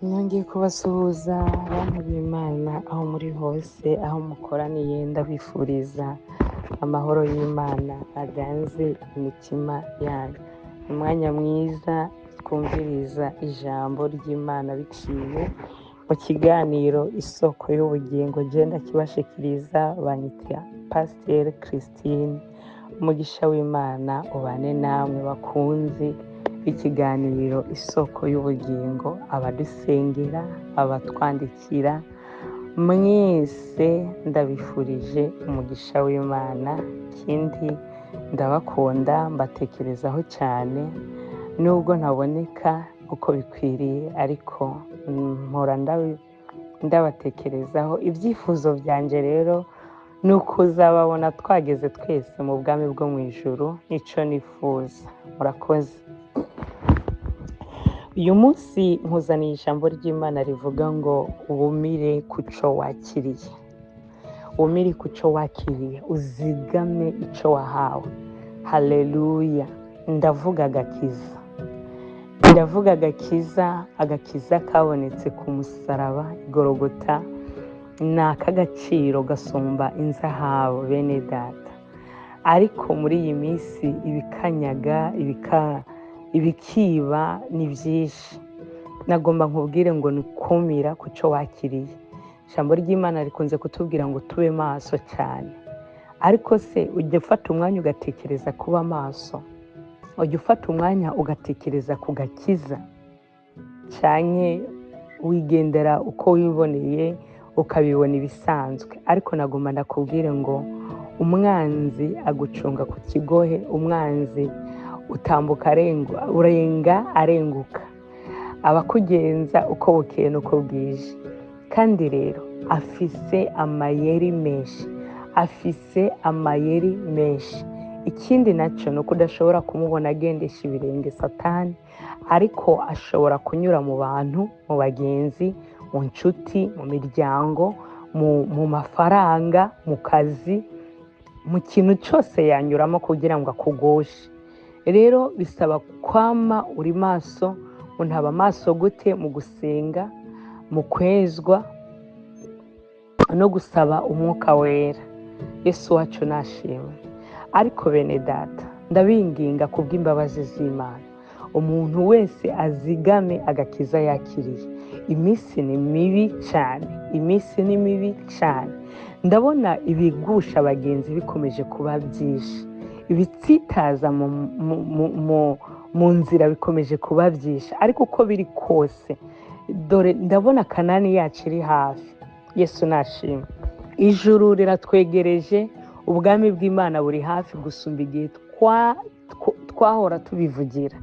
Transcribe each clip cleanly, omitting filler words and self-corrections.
Nongeye kubasuhuza bantu b'Imana aho muri hose, aho mukoraniye, ndabifuriza amahoro y'Imana aganze imitima yanyu. Umwanya mwiza twumviriza ijambo ry'Imana biciye mu kiganiro Isoko y'Ubugingo. Genda kibashikiriza, banyita Pasiteri Christine. Umugisha w'Imana ubane namwe bakunzi b'ikiganiro Isoko y'Ubugingo, abadusengera, abatwandikira, mwese ndabifurije umugisha w'Imana. Ikindi ndabakunda, mbatekerezaho cyane, nubwo ntaboneka uko bikwiriye, ariko mpora ndabatekerezaho. Ibyifuzo byanjye rero ni ukuzababona twageze twese mu bwami bwo mu ijuru, nicyo nifuza. Murakoze. Uyu munsi nkuzaniye ijambo ry'Imana rivuga ngo wumire ku cyo wakiriye. Wumire ku cyo wakiriye, uzigame icyo wahawe. Haleluya. Ndavuga agakiza. Ndavuga agakiza, agakiza kabonetse ku musaraba i Golgotha, ni ak'agaciro gasumba inzahabu bene data. Ariko muri iyi minsi ibikanyaga, ibikiba ni byinshi. Nagomba nkubwire ngo ni kumira ku cyo wakiriye. Ijambo ry'Imana rikunze kutubwira ngo tube maso cyane. Ariko se ujya ufata umwanya ugatekereza kuba maso? Ujya ufata umwanya ugatekereza ku gakiza? Canke wigendera uko wiboneye ukabibona ibisanzwe? Ariko nagomba ndakubwire ngo umwanzi agucunga ku kigohe, umwanzi utambuka urenga arenguka, abakugenza uko bukeye n'uko bwije. Kandi rero afise amayeri menshi, afise amayeri menshi. Ikindi nacyo ni uko udashobora kumubona agendesha ibirenge Satani, ariko ashobora kunyura mu bantu, mu bagenzi, mu nshuti, mu miryango, mu mafaranga, mu kazi, mu kintu cyose yanyuramo kugira ngo akugoshe. Rero bisaba kwama uri maso. Untaba maso gute? Mu gusenga, mu kwezwa no gusaba umwuka wera. Yesu wacu nashimwe. Ariko bene data, ndabinginga kubw'imbabazi z'Imana, umuntu wese azigame agakiza yakiriye. Iminsi ni mibi cyane, iminsi ni mibi cyane. Ndabona ibigusha abagenzi bikomeje kuba byinshi, ibitsitaza mu nzira bikomeje kuba byinshi. Ariko uko biri kose, dore ndabona Kanani yacu iri hafi. Yesu nashimwe. Ijuru riratwegereje, ubwami bw'Imana buri hafi gusumba igihe twahora tubivugira.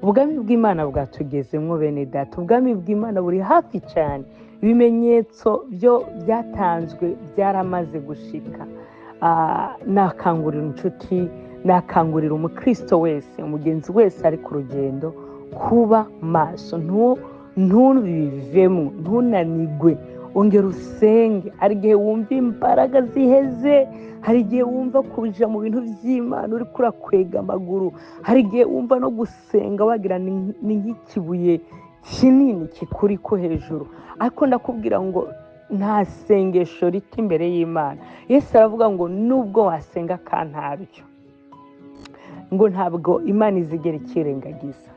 Ubwami bw'Imana bwatugezemo bene data, ubwami bw'Imana buri hafi cyane. Ibimenyetso byo byatanzwe byaramaze gushika. Nakangurira inshuti, nakangurira umukristo wese, umugenzi wese ari ku rugendo, kuba maso, ntubivemo, ntunanigwe, ongera usenge. Hari igihe wumva imbaraga ziheze, hari igihe wumva kuja mu bintu by'Imana uri kurakwega amaguru, hari igihe wumva no gusenga wagira ni nk'ikibuye kinini kikuri ko hejuru. Ariko ndakubwira ngo nta sengesho rita imbere y'Imana. Yesu aravuga ngo nubwo wasenga kantabyo, ngo ntabwo Imana izigera ikirengagiza.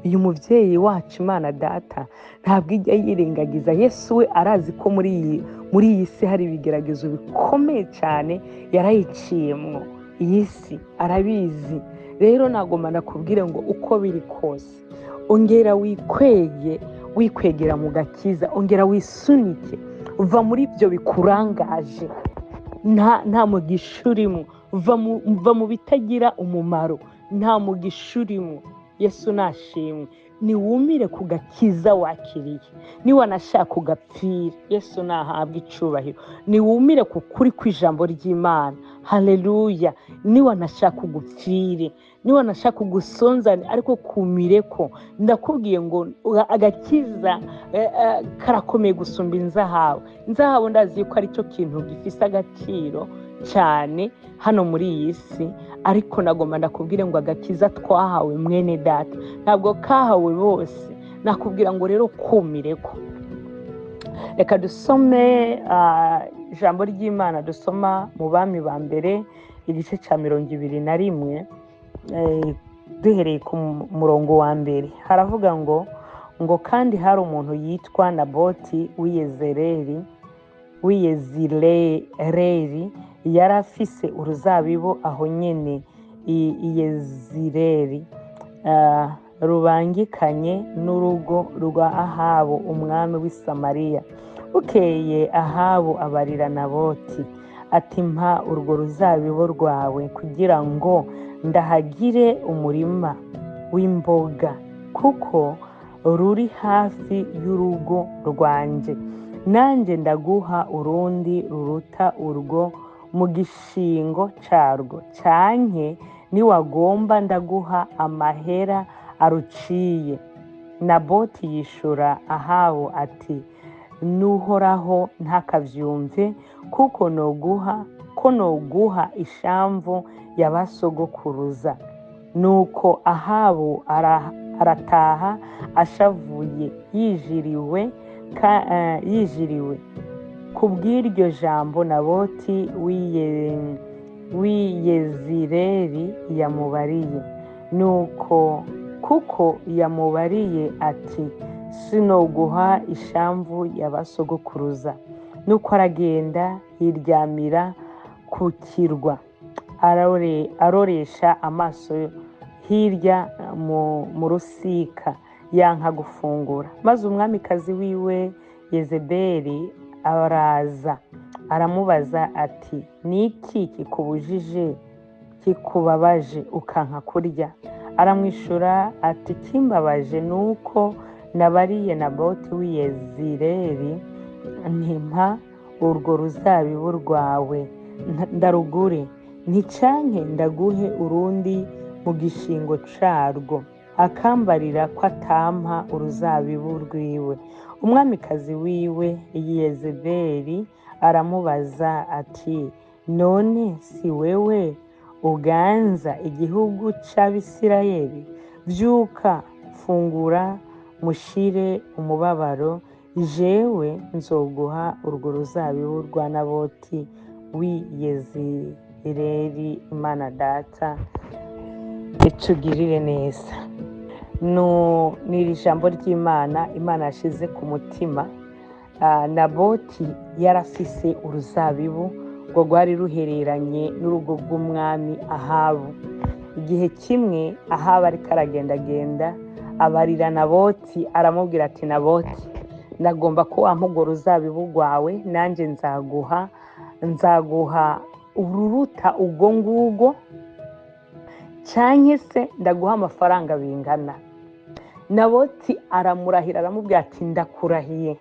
Uyu mubyeyi wacu Imana data ntabwo ijya yirengagiza. Yesu we arazi ko muri iyi si hari ibigeragezo bikomeye cyane, yarayiciyemwo iyi si arabizi. Rero nagomba nakubwire ngo uko biri kose, ongera wikwege, wikwegera mu gakiza, ongera wisunike, va muri ibyo bikurangaje, nta mugisha urimo, va mu bitagira umumaro, nta mugisha urimo. Yesu nashimwe. Niwumire ku gakiza wakiriye, niwanashaka ugapfira, Yesu nahabwe icubahiro. Niwumire ku kuri kw'ijambo ry'Imana. Haleluya. Niwanashaka ugupfire, niwanashaka ugusonzane, ariko kumire ko ndakubwiye ngo agakiza karakomeye gusumba inzahabu. Inzahabu ndazi yuko ari cyo kintu gifise agaciro cyane hano muri iyi si, ariko nagomba ndakubwire ngo agakiza twahawe mwene data ntabwo kahawe bose, Nakubwira ngo rero kumireko. Reka dusome ijambo ry'Imana dusoma mu Bami ba mbere igice cya 21, duhereye ku murongo wa mbere. Haravuga ngo kandi hari umuntu yitwa Naboti w'Iyezireri, yari afise uruzabibu aho nyene i Yezireri, rubangikanye n'urugo rwa Ahabu umwami w'i Samariya. Bukeye Ahabu abarira Naboti ati: mpa urwo ruzabibu rwawe kugira ngo ndahagire umurima w'imboga, kuko ruri hafi y'urugo rwanjye, nanjye ndaguha urundi ruruta urwo mu gishingo carwo, canke niwagomba ndaguha amahera aruciye. Naboti yishura Ahabu ati: nuhoraho ntakavyumve, kuko noguha ishamvu y'abasogokuruza. Nuko Ahabu arataha ashavuye, yijiriwe kubw'iryo jambo Naboti w'Iyezireri yamubariye. Nuko kuko yamubariye ati: sinoguha ishamvu y'abasogokuruza. Nuko aragenda yiryamira ku kirwa, aroresha amaso hirya mu rusika, yanka gufungura. Maze umwamikazi wiwe Yezebeli araza aramubaza ati: niki kikubujije, kikubabaje ukanka kurya? Aramwishura ati: kimbabaje nuko nabariye Naboti w'Iyezireri, ntimpa urwo ruzabibu rwawe ndarugure, nticanke ndaguhe urundi mu gishingo carwo. Akambarira ko atampa uruzabibu rwiwe. Umwamikazi wiwe Yezebeli aramubaza ati: none si wewe uganza igihugu c'Abisirayeli? Vyuka, fungura, mushire umubabaro, jewe nzoguha urwo ruzabibu rwa Naboti w'Iyezireri. Imana Data itugirire neza. Ni iri jambo ry'Imana Imana yashize ku mutima. Naboti yarafise uruzabibu ngo rwari ruhereranye n'urugo rw'umwami Ahabu. Igihe kimwe Ahabu ariko aragendagenda, abarira Naboti, aramubwira ati: Naboti, ndagomba ko wampa urwo ruzabibu rwawe, nanjye nzaguha ururuta ubwo ngubwo, canke se ndaguha amafaranga bingana. Naboti aramurahira, aramubwira ati: ndakurahiye,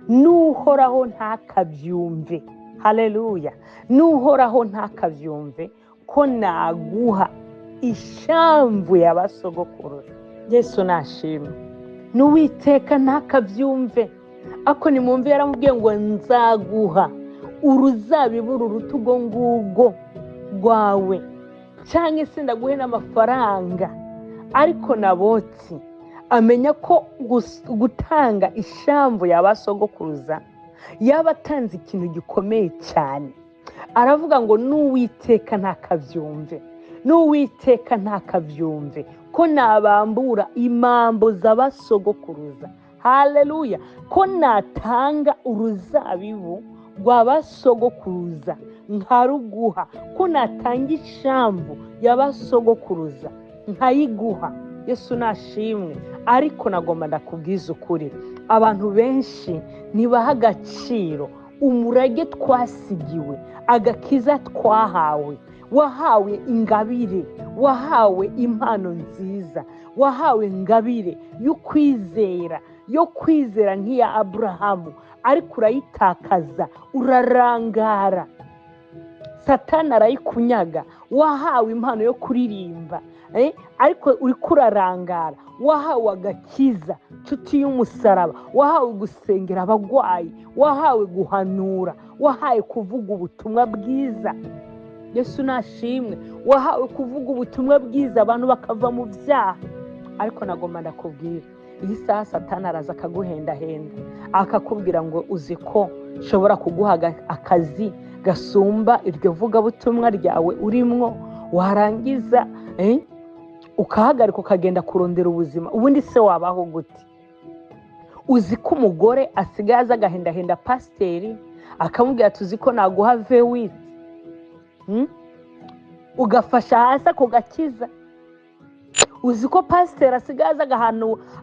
nuhoraho ntakabyumve. Haleluya! Nuhoraho ntakabyumve ko naguha ishamvu y'abasogokuruza. Yesu nashimwe. N'Uwiteka ntakabyumve. Ako nimwumve, yaramubwiye ngo nzaguha uruzabibu ruruta ubwo ngubwo rwawe, canke se ndaguhe n'amafaranga. Ariko Naboti amenya ko gutanga ishamvu y'abasogokuruza yaba atanze ikintu gikomeye cyane. Aravuga ngo n'Uwiteka ntakabyumve, n'Uwiteka ntakabyumve ko nabambura imambo z'abasogokuruza. Haleluya! Ko natanga uruzabibu rw'abasogokuruza nkaruguha, ko natanga ishamvu y'abasogokuruza nkayiguha. Yesu nashimwe. Ariko nagomba ndakubwiza ukuri, abantu benshi ntibaha agaciro umurage twasigiwe, agakiza twahawe. Wahawe ingabire, wahawe impano nziza, wahawe ingabire yo kwizera, yo kwizera nk'iya Aburahamu, ariko urayitakaza, urarangara, Satani arayikunyaga. Wahawe impano yo kuririmba, ariko uriko urarangara. Wahawe agakiza, nshuti y'umusaraba, wahawe gusengera abagwayi, wahawe guhanura, wahawe kuvuga ubutumwa bwiza. Yesu nashimwe. Wahawe kuvuga ubutumwa bwiza abantu bakava mu byaha. Ariko nagomba ndakubwira, Iyi saha Satani araza akaguhendahenda, akakubwira ngo uzi ko nshobora kuguha akazi gasumba iryo vugabutumwa ryawe urimwo, warangiza ukahagarika ukagenda kurondera ubuzima. Ubundi se wabaho gute? Uzi ko umugore asigaye aza agahendahenda pasiteri, akamubwira ati uzi ko naguha vewiti, ugafasha hasi ako gakiza. Uzi ko pasiteri asigaye aza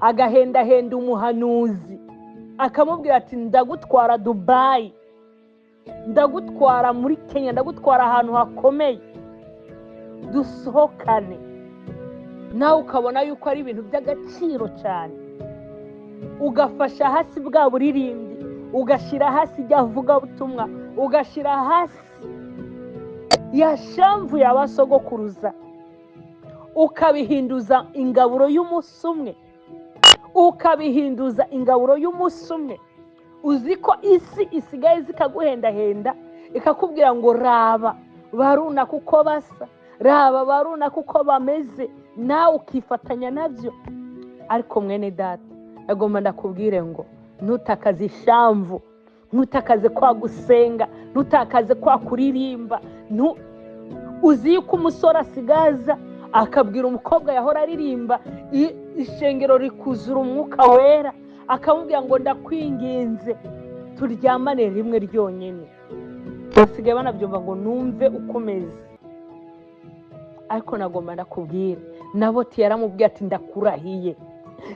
agahendahenda umuhanuzi, akamubwira ati ndagutwara Dubayi, ndagutwara muri Kenya, ndagutwara ahantu hakomeye, dusohokane. Nawe ukabona yuko ari ibintu by'agaciro cyane, ugafasha hasi bwa buririmbyi, ugashyira hasi ijya vugabutumwa, ugashyira hasi ya shamvu yabasogokuruza, ukabihinduza ingaburo y'umunsi umwe, ukabihinduza ingaburo y'umunsi umwe. Uzi ko isi isigaye zikaguhendahenda, ikakubwira ngo raba barunaka uko basa, raba barunaka uko bameze, nawe ukifatanya nabyo. Ariko mwene data, agomba ndakubwire ngo ntutakaze ishamvu, ntutakaze kwa gusenga, ntutakaze kwa kuririmba. Uzi yuko umusore asigaza akabwira umukobwa yahora aririmba, ishengero rikuzura umwuka wera, akamubwira ngo ndakwinginze turyamane rimwe ryonyine. Basigaye banabyumva ngo numve uko umeze. Ariko nagomba ndakubwira, Naboti yaramubwiye ati ndakurahiye.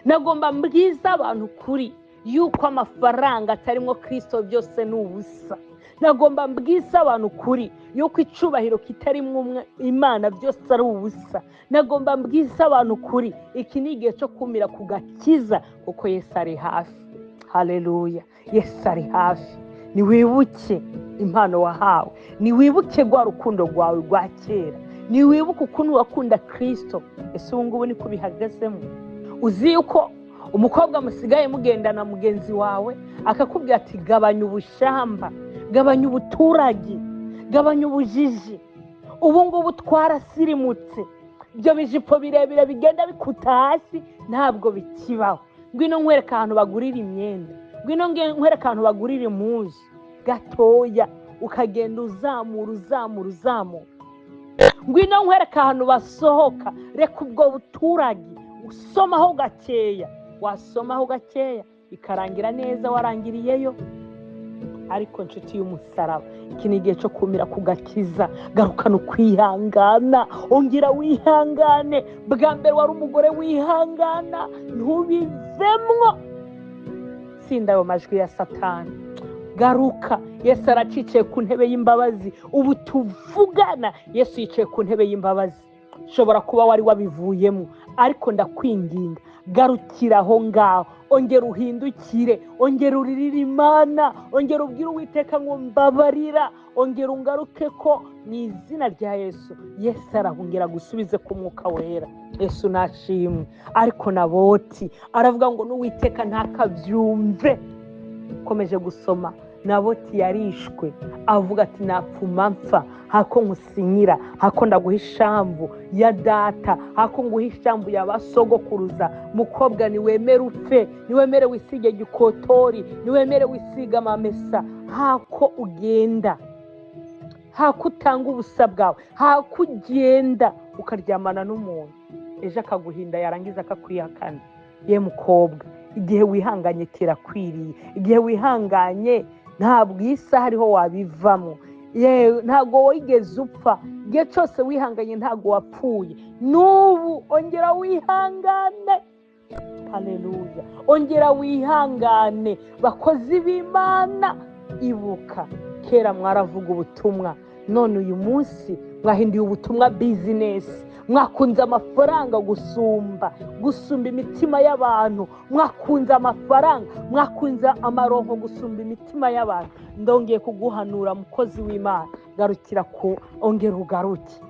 Nagomba mbwiza abantu kuri yuko amafaranga atarimo Kristo byose ni ubusa. Nagomba mbwiza abantu kuri yuko icubahiro kitarimo Imana byose ari ubusa. Nagomba mbwiza abantu kuri iki ni igihe cyo kumira ku gakiza, kuko Yesu ari hafi. Haleluya, Yesu ari hafi. Niwibuke impano wahawe, niwibuke rwa rukundo rwawe rwa kera, niwibuke ukuntu wakunda Kristo. Ese ubu ngubu niko bihagazemo? Uzi yuko umukobwa musigaye mugendana mugenzi wawe akakubwira ati gabanya ubushamba, gabanya ubuturage, gabanya ubujiji, ubu ngubu twarasirimutse, ibyo bijipo birebire bigenda bikuta hasi ntabwo bikibaho. Ngwino nkwereka ahantu bagurira imyenda, ngwino nkwereka ahantu bagurira impuzu gatoya, ukagenda uzamura uzamura uzamura. Ngwino nkwereka ahantu basohoka, reka ubwo buturage usomaho gakeya, wasomaho gakeya bikarangira neza warangiriyeyo. Ariko nshuti y'umusaraba, iki ni igihe cyo kumira ku gakiza. Garukana ukwihangana, ongera wihangane. Bwa mbere wari umugore wihangana, ntubivemwo. Tsinda ayo majwi ya Satani, garuka. Yesu aracicaye ku ntebe y'imbabazi, ubu tuvugana Yesu yicaye ku ntebe y'imbabazi. Ushobora kuba wari wabivuyemo, ariko ndakwinginga garukira aho ngaho, ongera uhindukire, ongera uririre Imana, ongera ubwire Uwiteka ngo mbabarira, ongera ungaruke ko mu izina rya Yesu. Yesu arahongera gusubize ku mwuka wera. Yesu nashimwe. Ariko Naboti aravuga ngo n'Uwiteka ntakabyumve. Komeje gusoma, Naboti yarishwe avuga ati napfuma mpfa, hako nkusinyira, hako ndaguha ishamvu ya data, hako nguha ishamvu ya basogokuruza. Mukobwa niwemere upfe, niwemere wisige gikotori, niwemere wisiga amamesa, hako ugenda, hako utanga ubusa bwawe, hako ugenda ukaryamana n'umuntu ejo akaguhinda yarangiza akakwihakana. Ye mukobwa, igihe wihanganye kirakwiriye, igihe wihanganye ntabwo iyi saha ariho wabivamo. Yewe ntabwo wigeze upfa, igihe cyose wihanganye ntabwo wapfuye. N'ubu ongera wihangane. Haleluya, ongera wihangane. Bakozi b'Imana, ibuka kera mwaravuga ubutumwa, none uyu munsi mwahinduye ubutumwa bizinesi. Mwakunze amafaranga gusumba imitima y'abantu, mwakunze amafaranga, mwakunze amaronko gusumba imitima y'abantu. Ndongeye kuguhanura mukozi w'Imana, garukira ku, ongera ugaruke,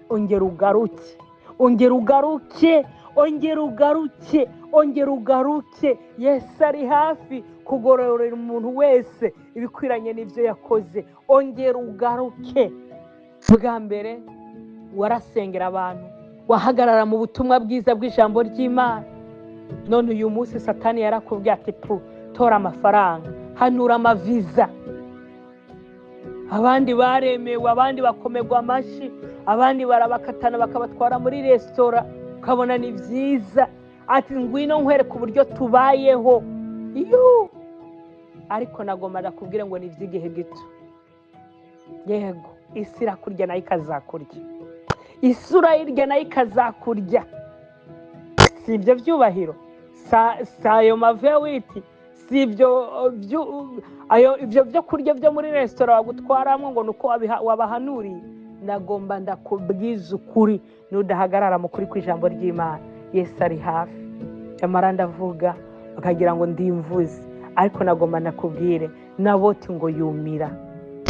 ongera ugaruke, ongera ugaruke, ongera ugaruke, ongera ugaruke. Yesu ari hafi kugororera umuntu wese ibikwiranye n'ibyo yakoze. Ongera ugaruke. Bwa mbere warasengera abantu, wahagarara mu butumwa bwiza bw'ijambo ry'Imana. None uyu munsi Satani yarakubwiye ati pu, tora amafaranga, hanura amaviza. Abandi baremewe, abandi bakomerwa amashyi, abandi barabakatana bakabatwara muri resitora, ukabona ni byiza. Ati ngwino nkwereke uburyo tubayeho. Iyo ariko nagomba ndakubwira ngo ni iby'igihe gito. Yego, isi irakurya nayo ikazakurya, isi urayirya nayo ikazakurya. Si ibyo byubahiro, si ayo mavewiti, si ibyo byo kurya byo muri resitora bagutwaramo ngo ni uko wabahanuriye. Nagomba ndakubwiza ukuri, nudahagarara mu kuri kw'ijambo ry'Imana, Yesu ari hafi. Nyamara ndavuga bakagira ngo ndimvuze, ariko nagomba ndakubwire, Naboti ngo yumira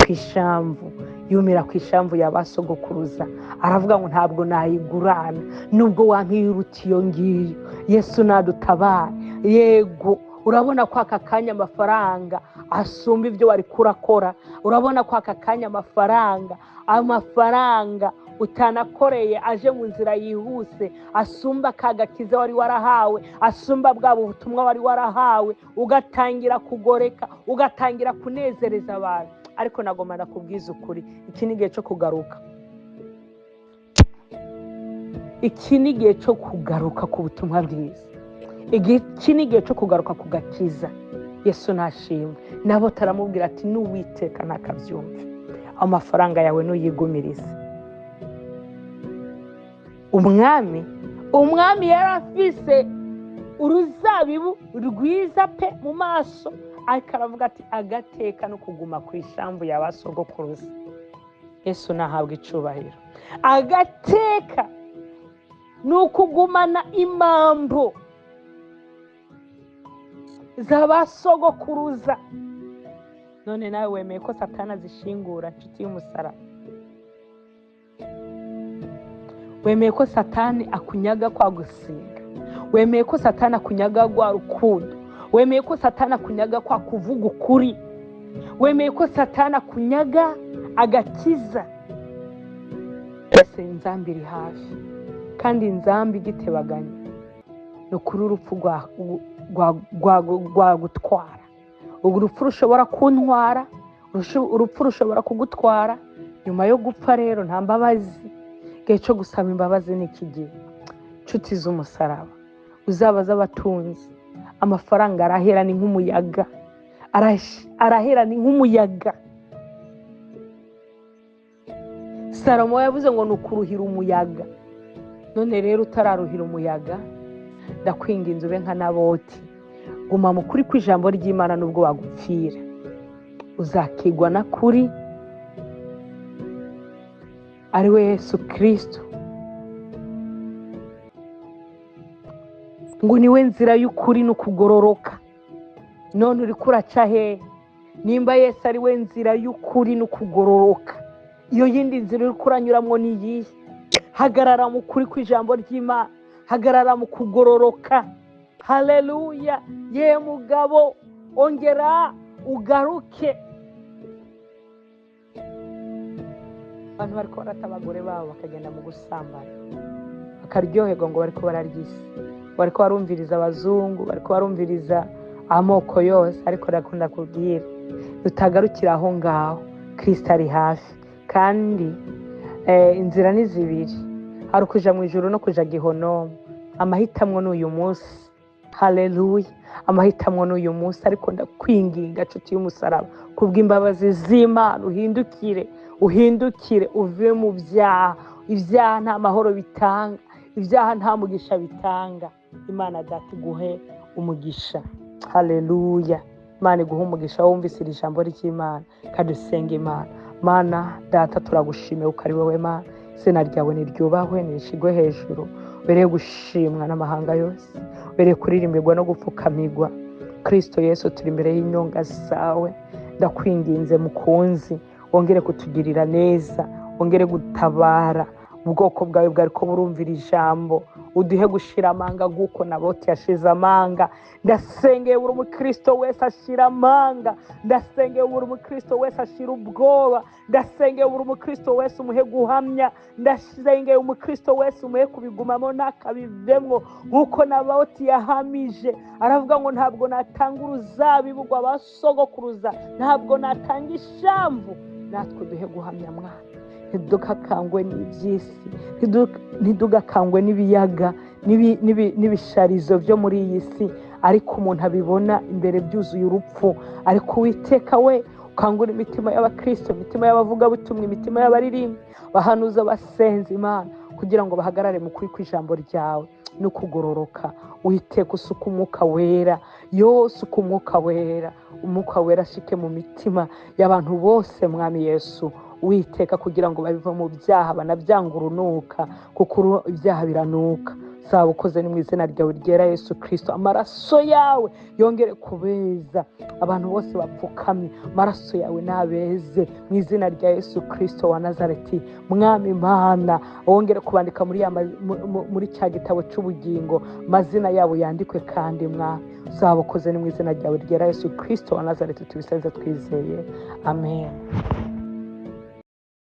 ku ishamvu, yumira ku ishamvu ya ba sogokuruza, aravuga ngo ntabwo nayigurana nubwo wampiruta iyo ngiyo. Yesu nadutabare. Yego, urabona ko aka kanya amafaranga asumba ibyo wari kurakora. Urabona ko aka kanya amafaranga utanakoreye aje mu nzira yihuse, asumba ka gakiza wari warahawe, asumba bwa butumwa wari warahawe, ugatangira kugoreka, ugatangira kunezereza abantu. Ariko nagomba ndakubwiza ukuri, iki ni igihe cyo kugaruka. Iki ni igihe cyo kugaruka ku butumwa bwiza. Iki ni igihe cyo kugaruka ku gakiza. Yesu nashimwe. Nabo taramubwira ati n'Uwiteka ntakabyumve, amafaranga yawe nuyigumirize. Umwami yari afise uruzabibu rwiza pe mu maso, ariko aravuga ati agateka no kuguma ku ishambu ya ba sogokuruza. Yesu nahabwa icubahiro. Agateka ni ukugumana imambo za ba sogokuruza. None nawe wemeye ko Satani azishingura, nshuti y'umusaraba? Wemeye ko Satani akunyaga kwa gusenga? Wemeye ko Satani akunyaga rwa rukundo? Wemeye ko Satani akunyaga kwa kuvuga ukuri? Wemeye ko Satani akunyaga agakiza? Ese inzambi iri hafi, kandi inzambi igitebaganya ni ukuri urupfu rwagutwara. Urupfu rushobora kuntwara, urupfu rushobora kugutwara. Nyuma yo gupfa rero nta mbabazi. Igihe cyo gusaba imbabazi ni iki gihe. Nshuti z'umusaraba, uzabaza abatunzi, amafaranga arahera ni nk'umuyaga, arahera ni nk'umuyaga. Salomo yavuze ngo ni ukuruhira umuyaga. None rero utararuhira umuyaga, ndakwinginze ube nka Naboti, guma mu kuri kw'ijambo ry'Imana nubwo wagupfira, uzakigwa na kuri ari we Yesu Kristo, ngo niwe nzira y'ukuri no kugororoka. None uri kuraca he? Nimba Yesu ari we nzira y'ukuri no kugororoka, iyo yindi nzira uri kuranyuramo ni iyihe? Hagarara mu kuri kw'ijambo ry'Imana, hagarara mu kugororoka. Haleluya! Ye mugabo, ongera ugaruke. Abantu bariko barata abagore babo bakagenda mu gusambana, bakaryoherwa ngo bariko bararya isi, bariko barumviriza abazungu, bariko barumviriza amoko yose. Ariko ndakunda kubwira, tutagarukira aho ngaho, Kristo ari hafi. Kandi inzira ni zibiri, hari ukuja mu ijuru no kuja gihonomu. Amahitamwo ni uyu munsi. Haleluya! Amahitamwo ni uyu munsi. Ariko ndakwinginga nshuti y'umusaraba, kubw'imbabazi z'Imana uhindukire, uhindukire uve mu byaha. Ibyaha nta mahoro bitanga, ibyaha nta mugisha bitanga. Imana Data iguhe umugisha. Haleluya! Imana iguhe umugisha wumvise iri jambo ry'Imana. Kandi usenge Imana. Mana Data, turagushimiye kuko ari wowe Mana. Izina ryawe niryubahwe, nirishigwe hejuru, ubereye gushimwa n'amahanga yose, ubereye kuririmbirwa no gupfukamirwa. Kristo Yesu, turi imbere y'inyonga zawe. Ndakwinginze mukunzi, wongere kutugirira neza, wongere gutabara ubwoko bwawe bwariko burumvira ijambo, Uduhe gushira amanga nk'uko Naboti yashize amanga. Ndasengeye buri mukristo wese ashira amanga, ndasengeye buri mukristo wese ashira ubwoba, ndasengeye buri mukristo wese umuhe guhamya, ndasengeye umukristo wese umuhe kubigumamo ntakabivemwo nk'uko Naboti yahamije. Aravuga ngo ntabwo natanga uruzabibu rw'abasogokuruza, ntabwo natanga ishamvu. Natwe duhe guhamya mwana, ntidugakangwe n'iby'isi, ntidugakangwe n'ibiyaga n'ibisharizo byo muri iyi si, ariko umuntu abibona imbere byuzuye urupfu. Ariko Uwiteka we ukangura imitima y'abakristo, imitima y'abavugabutumwa, imitima y'abaririmbi, bahanuza, basenza Imana, kugira ngo bahagarare mu kuri kw'ijambo ryawe no kugororoka. Uwiteka usuka umwuka wera, yose uka umwuka wera, umwuka wera ashike mu mitima y'abantu bose Mwami Yesu. Uwiteka kugira ngo babive mu byaha banabyanga urunuka, kuko ibyaha biranuka. Zaba ukoze ni mu izina ryawe ryera Yesu Kristo. Amaraso yawe yongere kubeza abantu bose bapfukamye, amaraso yawe nabeze mu izina rya Yesu Kristo wa Nazareti. Mwami Imana, wongere kubandika muri cya gitabo cy'ubugingo, amazina yabo yandikwe kandi Mwami. Zaba ukoze ni mu izina ryawe ryera Yesu Kristo wa Nazareti, tubisenze twizeye, amen.